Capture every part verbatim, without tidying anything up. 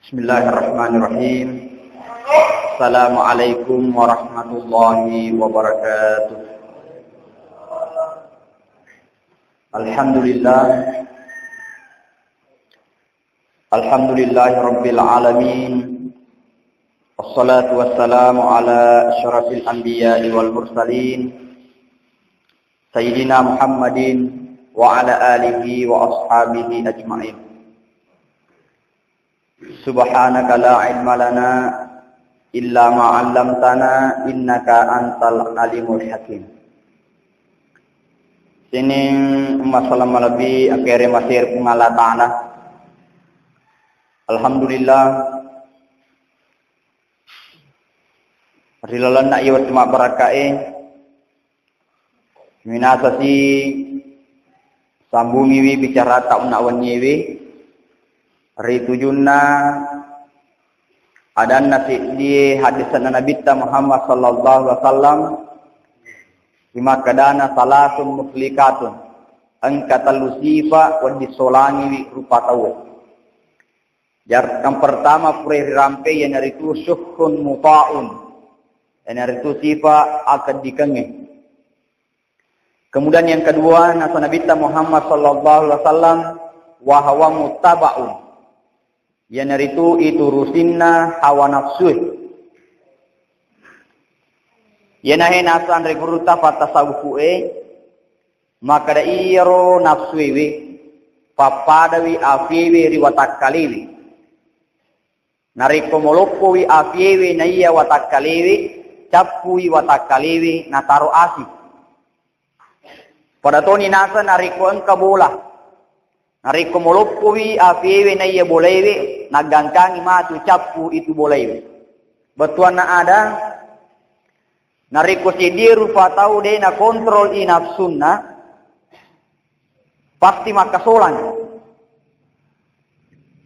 Bismillahirrahmanirrahim. Assalamualaikum warahmatullahi wabarakatuh. Alhamdulillah. Alhamdulillahi rabbil alamin. Wassalatu wassalamu ala asyrafil anbiya'i wal mursalin, Sayyidina Muhammadin wa ala alihi wa ashabihi ajma'in. Subhanaka la ilma lana illa ma 'allamtana innaka antal alimul hakim. Sining masalah malebbi akere masir Puang Allah Ta'ala. Alhamdulillah, ri lalenna iya wettu mabbarakkae, minasasi sambungiwi bicarata unna wenniewe, ri tujunna adanna seddie hadisna Nabitta Muhammad sallallahu alaihi wasallam, imakkedana salasun muslikatun, engka tellu sifa wedding solangiwi rupa tauwe. Jar-, yang pertama pura rirampe iyanaritu syuhhun muta'un, iyanaritu sifa akeddikengnge. Kemudian yang kedua, nasa Nabitta Muhammad sallallahu alaihi wasallam, wa hawa muttaba'un, iyanaritu iturusinna hawa nafsue. Iyanahe nasanre gurutta fattasawufu'e, makkeda iyaro nafsuewe pappadawi afiewe ri watakkalewe. Narekko moloppowi afiewe naiya watakkalewe, cappui watakkalewe nataro asi. Pada toni naseng narekko engka bola. Narekko moloppowi afiewe naiya bolaewe, naggangkangi matu cappu itu bolaewe. Bettuanna ada, narekko seddie rupa tau de nakontrol i nafsunna, pasti makkasolang.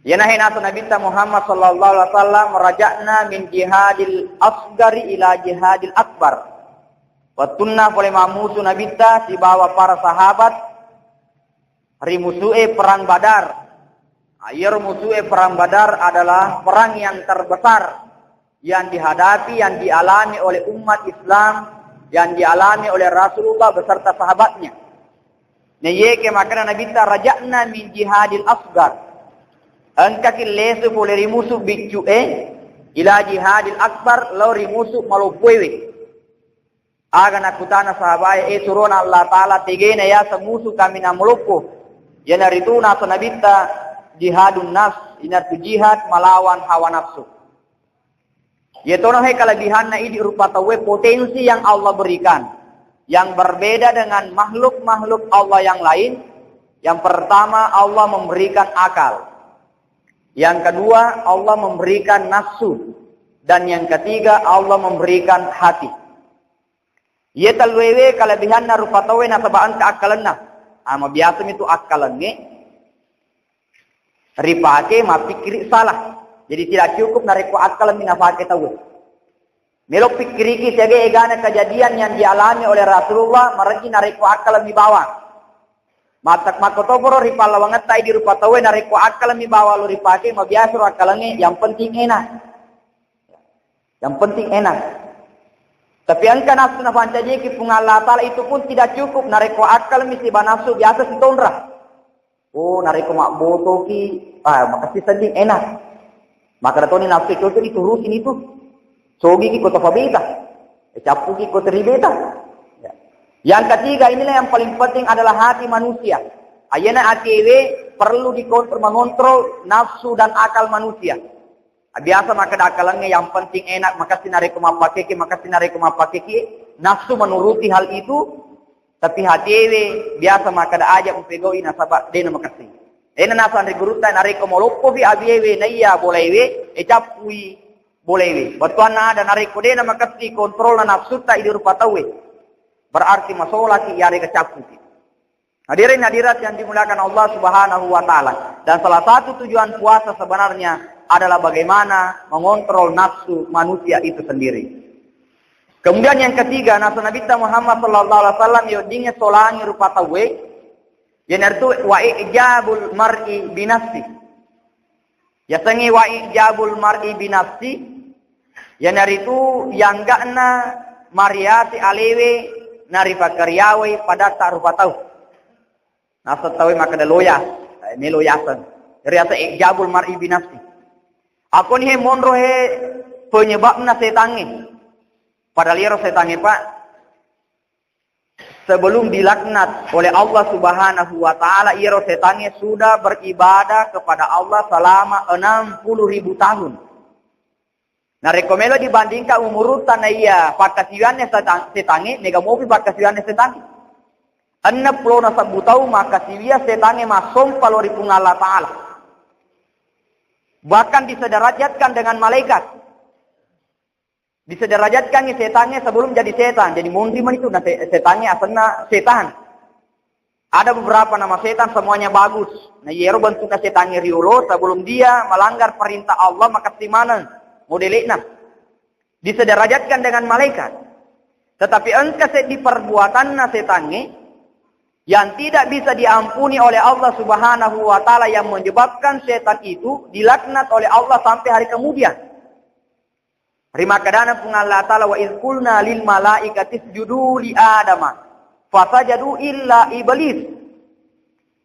Iyanahe nasa Nabitta Muhammad sallallahu alaihi wasallam, raja'na min jihadil asgari ila jihadil akbar. Wettunna pole mammusu Nabitta sibawa para sahabat ri musu'e perang Badar. Nah, iyaro musu'e perang Badar adalah perang yang terbesar yang dihadapi, yang dialami oleh umat Islam, yang dialami oleh Rasulullah beserta sahabatnya. Naiyeke makkeda Nabitta, raja'na min jihadil asgar. Engkaki lesu pole ri musu biccu'e, ila jihadil akbar, lao ri musu maloppoewe. Aga nakkutana sahabae, "E surona Allah Ta'ala, tegena yaseng musu kami namaloppo?" Iyanaritu nasa Nabitta, "Jihadun nafs," inartu jihad malawan hawa nafsu. Iyatono he kelebihanna idi rupa tauwe, potensi yang Allah berikan yang berbeda dengan makhluk-makhluk Allah yang lain. Yang pertama, Allah memberikan akal. Yang kedua, Allah memberikan nafsu. Dan yang ketiga, Allah memberikan hati. Iye telluewe kalebihanna rupa tauwe nasaba engka akkalenna. Ah, mabiasa mitu akkalengnge ripake mappikkiri salah. Jadi tidak cukup narekko akkalemmi napake tauwe. Melo pikkiriki siaga egana kejadian yang dialami oleh Rasulullah, marejji narekko akkalemmi bawang. Matak makkotoparo ri pallawangetta idi rupa tauwe, narekko akkalemmi bawang lo ripake, mabiasa ro akkalengnge, yang penting enak. Yang penting enak. Tapi engka nafsu napancajiki Puang Allah Ta'ala itu pun tidak cukup. Narekko akkalmi siba nafsu biasa sitonra. Oh, narekko mabbotoki, ah, makessing sedding enak. Maka datoni nafsu itu diturusin itu. Sogiki ko tafabeta. Eh, cappuki ko teribeta. Ya. Yang ketiga, inilah yang paling penting adalah hati manusia. Ayana atewe perlu dikontrol, mengontrol nafsu dan akal manusia. Biasa makkeda akkalengnge yang penting enak, makessing narekko mappakeki, makessing narekko mappakeki, nafsu menuruti hal itu, tapi hatewe biasa makkeda aja upegau'i nasaba dena makessing. Dena nasanre gurutta, narekko maloppofi abiewe naiya bolewe, e cappui bolewe. Bettuanna ada narekko dena makessing kontrolna nafsutta idi rupa tauwe, berarti masolaki yarega cappuki. Hadirin hadirat yang dimuliakan Allah Subhanahu wa Ta'ala. Dan salah satu tujuan puasa sebenarnya adalah bagaimana mengontrol nafsu manusia itu sendiri. Kemudian yang ketiga, nasa Nabitta Muhammad sallallahu alaihi wasallam yo dinge solangi rupa tauwe, yanaritu wa ijabul mar'i binafsi. Yasengnge wa ijabul mar'i binafsi, yanaritu yangga'na mariasi alewe naripakariawai padatta rupa tau. Naseng tauwe makkeda loyas, eh, melo yaseng. Riaseng ijabul mar'i binafsi. Akkoni he monro he penyebabna setangnge. Padahal iyaro setangnge, Pak, sebelum dilaknat oleh Allah Subhanahu wa Ta'ala, iyaro setangnge sudah beribadah kepada Allah selama enam puluh ribu tahun. Narekko melo dibandingkan umurutta naiya pakkasiwianna setang-, setangnge, mega mopi pakkasiwianna setangnge. Enneng pulona sebbu taung makkasiwia setangnge massompa lao ri Puang Allah Ta'ala. Bahkan disedarajatkan dengan malaikat. Disedarajatkangngi setangnge sebelum jadi setan. Jadi monri mani tu na se-, setangnge asenna setan. Ada beberapa nama setan semuanya bagus. Nah, iyaro bentukna setangnge riolo sebelum dia melanggar perintah Allah makessing maneng modele'na. Disedarajatkan dengan malaikat. Tetapi engka seddi perbuatanna setangnge yang tidak bisa diampuni oleh Allah Subhanahu wa Ta'ala, yang menyebabkan setan itu dilaknat oleh Allah sampai hari kemudian. Rimakkedana Puang Allah Ta'ala, "Wa idz qulna lil malaikati isjudu li Adama fasajadu illa iblis."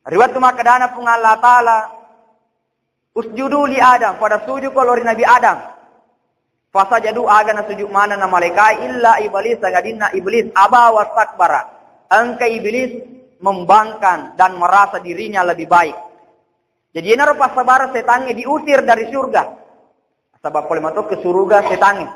Ri wettu makkedana Puang Allah Ta'ala, "Usjudu li Adam," pada sujuko lao ri Nabi Adam. Fasajadu, aga nasuju manenna malaika, illa iblis, sangadinna iblis, aba wastakbara. Engka iblis membangkang dan merasa dirinya lebih baik. Jadi, enaro passabareng setangnge diusir dari surga. Nasaba pole mato ke suruga setangnge.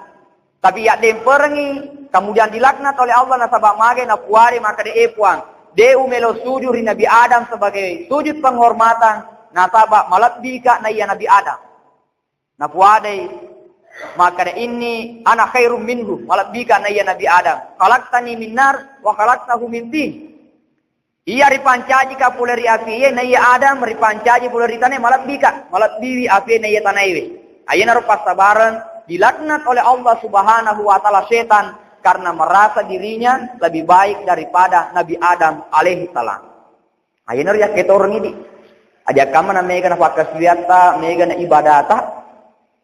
Tapi yaddemperengngi, kemudian dilaknat oleh Allah nasaba mage napuade makkeda, "E Puang, de umelo sujud ri Nabi Adam sebagai sujud penghormatan, nasaba malebbika naiya Nabi Adam." Napuadai makkeda, "Inni ana khairum minhu," malebbika naiya Nabi Adam. "Khalaqtani min nar wa khalaqtahu min tin." Iya ripancajika pole ri apiye, naiya Adam ripancaji pole ri tanae, malebbika, malebbiwi apiye naiya tanaewe. Ayenaro passabareng dilaknat oleh Allah Subhanahu wa Ta'ala setan karena merasa dirinya lebih baik daripada Nabi Adam alaihi salam. Ayenaro yakketorengngi di. Ajakkamma na mega na pakkasiwiatta, mega na ibadata,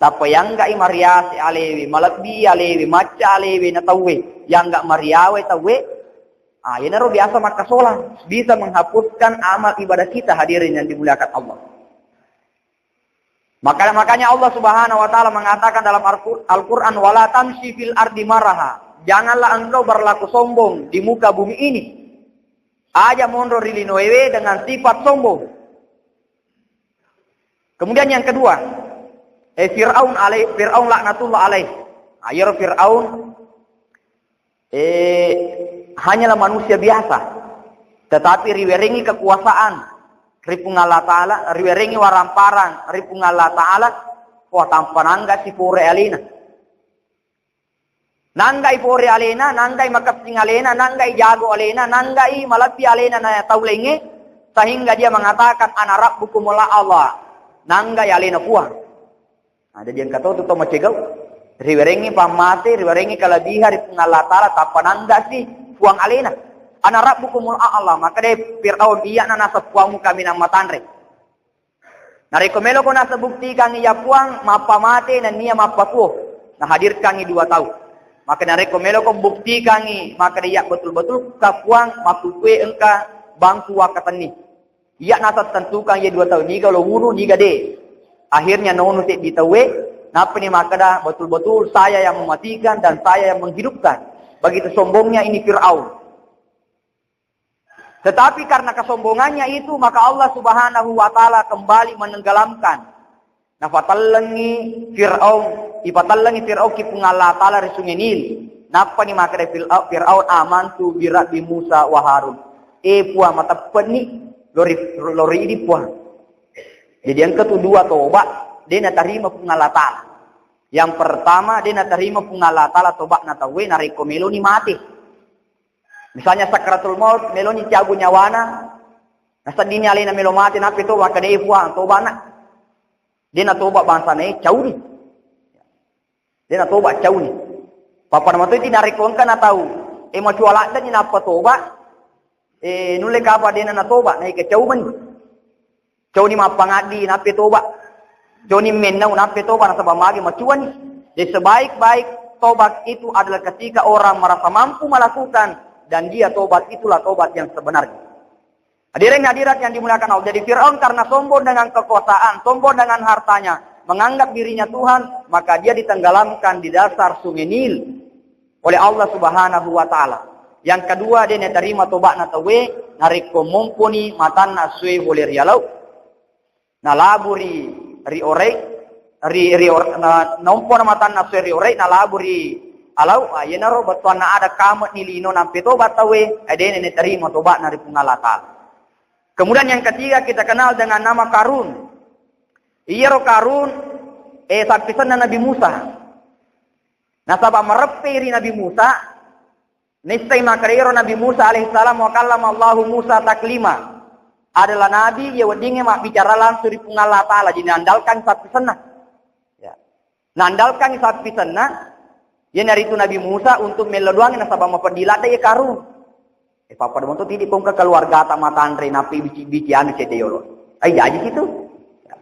tappa yangga'i mariase alewe, malebbi alewe, macca alewe na tauwe, yangga mariawe tauwe, Ah, iyanaro biasa makkasolang, bisa menghapuskan amal ibadah kita, hadirin yang dimuliakan Allah. Maka, makanya Allah Subhanahu wa Ta'ala mengatakan dalam Al-Qur-, Al-Quran, "Wala tamshi fil ardi maraha." Janganlah engkau berlaku sombong di muka bumi ini. Aja monro ri linoewe dengan sifat sombong. Kemudian yang kedua, eh, Fir'aun alaih, Fir'aun laknatullah alaih. Nah, iyaro Fir'aun, eh, hanyalah manusia biasa. Tetapi riwerengi kekuasaan ri Puang Allah Ta'ala, riwerengi waramparang ri Puang Allah Ta'ala, wah, tanpa nangga sipore alena. Nanggai pore alena, nanggai makessing alena, nanggai jago alena, nanggai malebbi alena na tau laingnge, sehingga dia mengatakan, "Ana rabbukumul a'la." Nanggai alena Puang. Nah, jadi engka to tu to macegau. Riwerengi pammate, riwerengi kalebihan ri Puang Allah Ta'ala, tappa nanggasi Puang alena. "Ana rabbukumul a'la." Maka de Fir'aun, "Iyana naseng Puangmu kaminang matanre." Narekko meloko naseng buktikangngi ya Puang, mappamate nennia mappatuo, nahadirkangngi dua tau. Maka narekko meloko buktikangngi, maka de iya betul-betul ka Puang makkukue engka bangku wakkatenni. Iya naseng tentukan ye dua tau, niga lo wunu, niga de. Akhirnya naunu seddi tauwe, nappani makkeda, "Betul-betul saya yang mematikan dan saya yang menghidupkan." Begitu sombongnya ini Fir'aun. Tetapi karena kesombongannya itu, maka Allah Subhanahu wa Ta'ala kembali menenggelamkan. Nafatellengi Fir'aun, ipatellengi Fir'aun ki Puang Allah Ta'ala ri Sungai Nil. Nappani makkeda Fil-, Fir'aun, "Amantu bi Rabbi Musa wa Harun." Eh Puang, mateppenni, lori, lori idi Puang. Jadi engka tu dua toba, de natarima Puang Allah Ta'ala. Yang pertama, de natarima Puang Allah Ta'ala toba'na tauwe narekko meloni mate. Misalnya sakratul maut, meloni cabu nyawana, naseddini alena melo mate, nappi toba, makkeda, "Eh Puang, tobana." De natoba bangsana, eh, cauni. De natoba, cauni. Pappada mato ti narekko engka natau, eh, macua ladde'ni nappa toba, eh, nulle kapa de natoba, naika cau mani. Cauni mappangaddi, nappi toba. Joni mennau nappi toba nasaba magi macuani. Jadi sebaik-baik tobat itu adalah ketika orang merasa mampu melakukan dan dia tobat, itulah tobat yang sebenarnya. Hadirin hadirat yang dimuliakan Allah. Jadi Firaun karena sombong dengan kekuasaan, sombong dengan hartanya, menganggap dirinya Tuhan, maka dia ditenggelamkan di dasar Sungai Nil oleh Allah Subhanahu wa Ta'ala. Yang kedua, de natarima tobatna tauwe narekko momponi matanna sue bole rialau. Nalabu ri, ri orei, ri, ri or-, na, naompona matanna sue ri orei, nalabu ri alau, ah, iyanaro bettuanna ada kame'ni lino nampe tobat tauwe, eh, de natarima tobatna ri Puang Allah Ta'ala. Kemudian yang ketiga kita kenal dengan nama Karun. Iyaro Karun, eh, sappisenna Nabi Musa. Nasaba mareppe ri Nabi Musa, naisseng makkeda ero Nabi Musa alaihissalam, wa kallama Allahu Musa taklima. Adalah nabi iya weddingnge mabbicara langsung ri Puang Allah Ta'ala, jadi naandalkan sappisenna. Ya. Naandalkan sappisenna, iyanaritu Nabi Musa untuk mello doangnge nasaba mapeddi ladde iya Karun. Eh, pappada monto tidi kongka keluargata matanre, napi bici-bici anu cedde yolo. Ai jaji situ. Ya.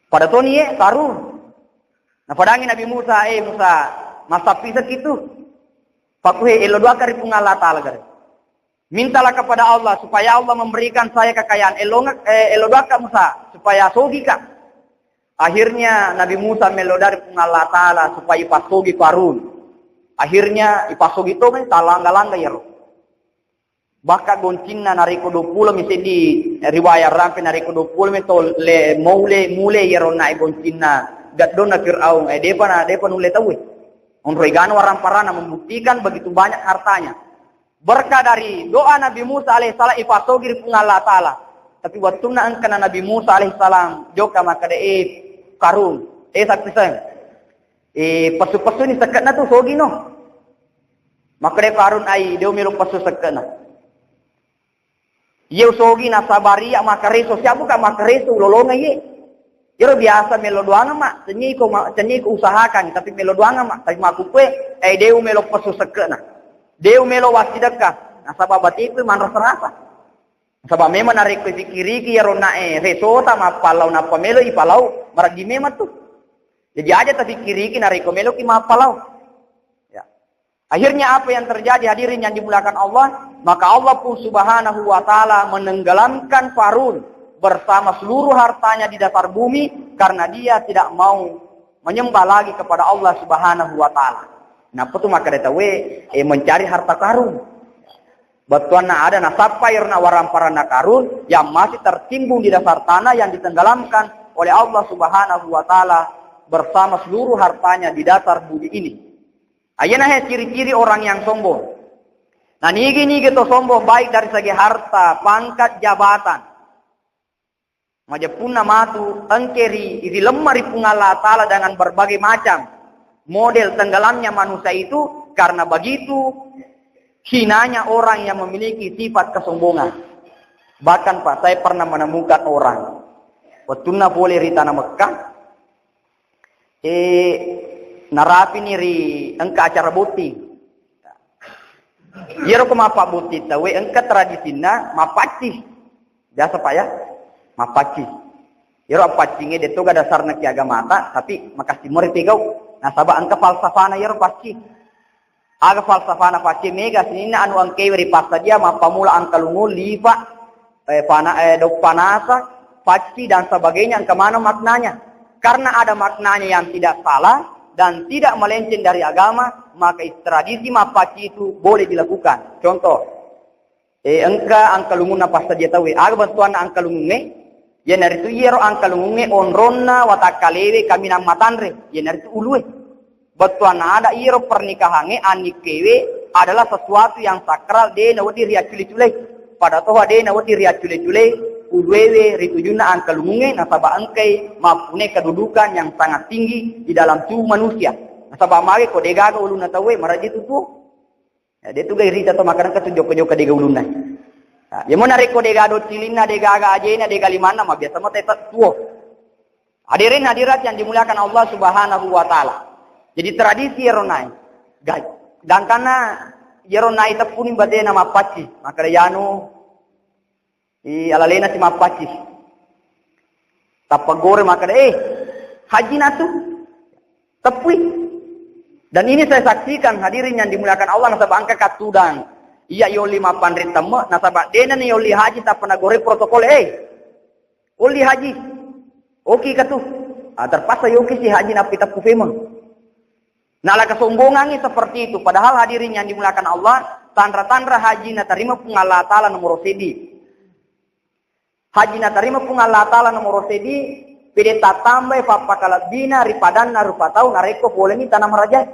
Pada toni ye Karun. Napadangi Nabi Musa, "Eh Musa, massappiseng kitu. Pakuhe elo doaka ri Puang Allah Ta'ala gare. Mintalah kepada Allah supaya Allah memberikan saya kekayaan. Elonga, eh, elo doaka Musa supaya sogika." Akhirnya Nabi Musa melo dari Puang Allah Ta'ala supaya ipasogi Karun. Akhirnya ipasogi to kan talangga-langga yero. Bahkan goncinna narekko dua pulo mi seddi riwayat rampe narekko dua pulo mi to le mule mule iyaro nae goncinna gaddonna Firaun, eh, depa na, depa nulle tauwe. Onroi gana waramparana membuktikan begitu banyak hartanya. Berkah dari doa Nabi Musa alaihissalam ipasogi ri Puang Allah Ta'ala. Tapi wettunna engkana Nabi Musa alaihissalam jokka makkeda, "Eh, Karun, eh, sappiseng. Eh, pesu-pesuni sekke'na tu sogino." Makkeda Karun, "Ai, deo melo pesu sekke'na. Iya usogi nasaba ria makareso, siabuka makareso ulolongeng ye. Iyaro biasa melo doangeng ma, cenni iko ma, cenni iko usahakan, tapi melo doangeng ma, tapi makkukue, eh, deo melo pesu sekke'na. Deo melo wassidekka, nasaba batiku manrasa-rasa." Nasaba memang narekko ipikkiriki iyaro nae resota mappalau nappa melo ipalau, maragi memang tu. Jadi aja tapikkiriki narekko meloki mappalau. Ya. Akhirnya apa yang terjadi, hadirin yang dimuliakan Allah? Maka Allah pun Subhanahu wa Ta'ala menenggelamkan Karun bersama seluruh hartanya di dasar bumi karena dia tidak mau menyembah lagi kepada Allah Subhanahu wa Ta'ala. Nappa tu makkeda tauwe, eh, mencari harta Karun. Bettuanna ada nasappa iyaro nawaramparana Karun yang masih tertimbun di dasar tanah yang ditenggelamkan oleh Allah Subhanahu wa Ta'ala bersama seluruh hartanya di dasar bumi ini. Ayana he ciri-ciri orang yang sombong. Nah, nigi-nigi to sombong baik dari segi harta, pangkat, jabatan. Majeppunna matu engke ri, ri lemma ri Puang Allah Ta'ala dengan berbagai macam model tenggelamnya manusia itu karena begitu hinanya orang yang memiliki sifat kesombongan. Bahkan Pak, saya pernah menemukan orang wettunna pole ri tanah Mekah, eh, narapini ri engka acara botting. Iyaro ko mappabotting tauwe engka tradisinna mappacci. Biasa Pak ya, mappacci. Iyaro appaccingnge de toga dasarna ki agamata, tapi makassi more pegau. Nasaba engka falsafana iyaro pacci. Aga falsafana pacci? Mega sininna anu engkewe ri passadia mappammula angkalungu, lipa, eh, pana-, eh, daun panasa, pacci dan sebagainya engka maneng maknanya. Karena ada maknanya yang tidak salah dan tidak melenceng dari agama, maka tradisi mappacci itu boleh dilakukan. Contoh, eh, engka angkalungunna passadia tauwe. Aga bettuanna angkalungungnge? Iyanaritu iyaro angkalungungnge onronna watakkalewe kaminang matanre, iyanaritu ulue. Bettuanna ada iyaro pernikahangnge annikkewe adalah sesuatu yang sakral, de nawedding riaccule-culei. Pada toha de nawedding riaccule-culei uluewe ri tujunna angkalungungnge nasaba engkai mappunnai kedudukan yang sangat tinggi di dalam tubuh manusia. Nasaba mage ko degaga ulunna tauwe, maraji tu tuo. Ya, de tu gai rita to makkeda tu jokka-jokka dega ulunna. Nah, yamo narekko dega docilinna, degaga ajena, dega limanna, mabiasa mo teta tuo. Hadirin hadirat yang dimuliakan Allah Subhanahu wa Ta'ala. Jadi tradisi iyaro nae. Ga-, gangkanna iyaro nae teppuni batena mappacci. Makkeda yanu, i alalena si mappacci. Tappa gore makkeda, "Eh, Haji natu. Teppui. Dan ini saya saksikan, hadirin yang dimuliakan Allah, nasaba engka kattudang. Iya yolli mappanre temme, nasaba dena ni yolli haji tappa nagore protokol, eh. Olli haji. Oki katu. Ah, terpaksa yoki si haji nappi teppu femeng. Nala kesombongangi seperti itu. Padahal hadirin yang dimuliakan Allah, tanra-tanra haji natarima Puang Allah Ta'ala nomor sedi. Haji natarima Puang Allah Ta'ala nomor sedi, pede tatambai fappakalebbina ri padanna rupa tau narekko poleni tana marajae.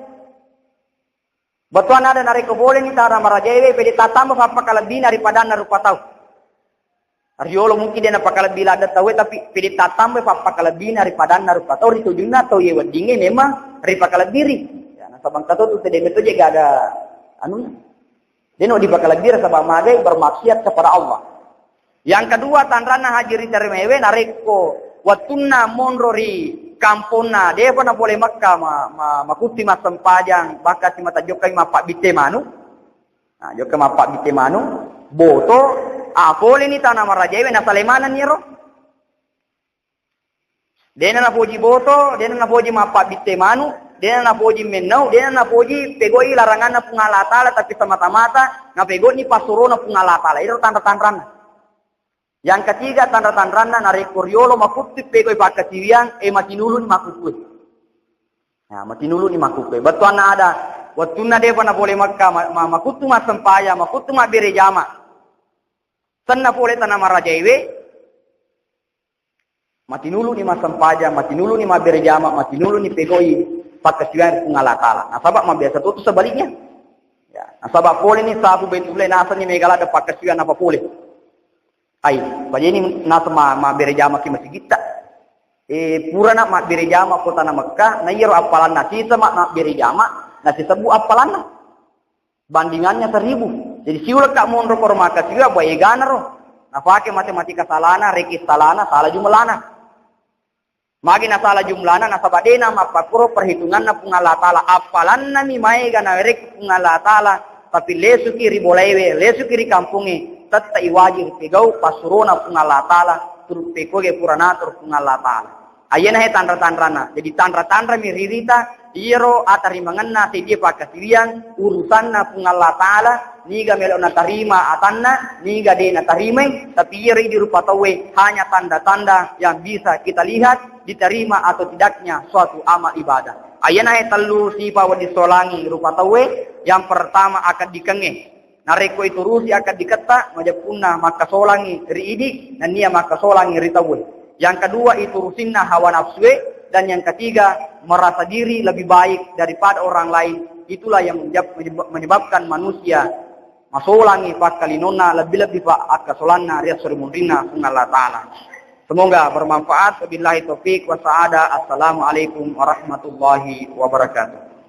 Bettuanna ada narekko poleni tana marajaewe, pede tatamba fappakalebbina ri padanna rupa tau. Riolo mungkin de napakalebbi ladde tauwe, tapi pede tatamba fappakalebbina ri padanna rupa tau, ri tujunna tau ye weddingnge memang ripakalebbiri. Ya, nasaba engka to tu tede meto je gak ada anunna. Deno dipakalebbira saba magai bermaksiat kepada Allah. Yang kedua, tanranna haji ritarimaewe narekko wettunna monro ri kamponna, depa napole Mekka ma, ma, makutti massempajang, bakka simata jokkai mappabbitte manu. Nah, jokka mappabbitte manu, boto, ah, poleni tana marajaewe, nasale manenni ero. Dena napoji boto, dena napoji mappabbitte manu, dena napoji mennau, dena napoji pegoi laranganna Puang Allah Ta'ala, tapi semata-mata napegoni passurona Puang Allah Ta'ala. Iro tanra-tanranna. Yang ketiga, tanra-tanranna narekko riolo makuttu pegoi pakkasiwiang, e matinuluni makkukkue. Nah, matinuluni makkukkue. Bettuanna ada, wettunna depa napole Mekka, ma, ma, makuttu massempajang, makuttu mabbere jama. Senna pole tana marajaewe, matinuluni massempajang, matinuluni mabbere jama, matinuluni pegoi pakkasiwiang ri Puang Allah Ta'ala. Nasaba mabbiasa to tu sebaliknya. Ya, nasaba poleni sapu Baitullah, nasenni mega ladde pakkasiwiang napapole. Ai, pajeni naseng ma, mabbere jama ki masigitta. Eh, purana mabbere jama ko tana Mekka, na iyaro appalanna sisama mabbere jama, nasisebbu appalanna. Bandingannya seribu. Jadi siulekka monro koro makkasiwiang, bae eganaro. Napake matematika salana, rekis salana, salah jumlana. Magi nasala jumlana, nasaba dena mappakkuro perhitunganna Puang Allah Ta'ala. Appalannami maega nawerekki Puang Allah Ta'ala, tapi lesuki ri bolaewe, lesuki ri kampongnge, tette iwajib pegau passurona Puang Allah Ta'ala, turu pekoge pura natur Puang Allah Ta'ala. Ayena he tanra-tanrana. Jadi tanra-tanrami ririta, iyaro atarimangenna seddie pakkasiwiang, urusanna Puang Allah Ta'ala, niga melo natarima atanna, niga de natarimai, tapi iyaro idi rupa tauwe hanya tanda-tanda yang bisa kita lihat, diterima atau tidaknya suatu amal ibadah. Ayena he tellu sipa wedding solangi rupa tauwe, yang pertama akaddikengnge. Narekko iturusi akkaddiketta, majeppunna makkasolangi ri idi, nennia makkasolangi ri tauwe. Yang kedua, iturusinna hawa nafsue, dan yang ketiga, merasa diri lebih baik daripada orang lain. Itulah yang menyebab-, menyebabkan manusia masolangi pakkalinonna, lebih-lebih pa akkasolanna ri esso ri munrinna Puang Allah Ta'ala. Semoga bermanfaat. Wabillahi taufiq wa sa'adah. Assalamualaikum warahmatullahi wabarakatuh.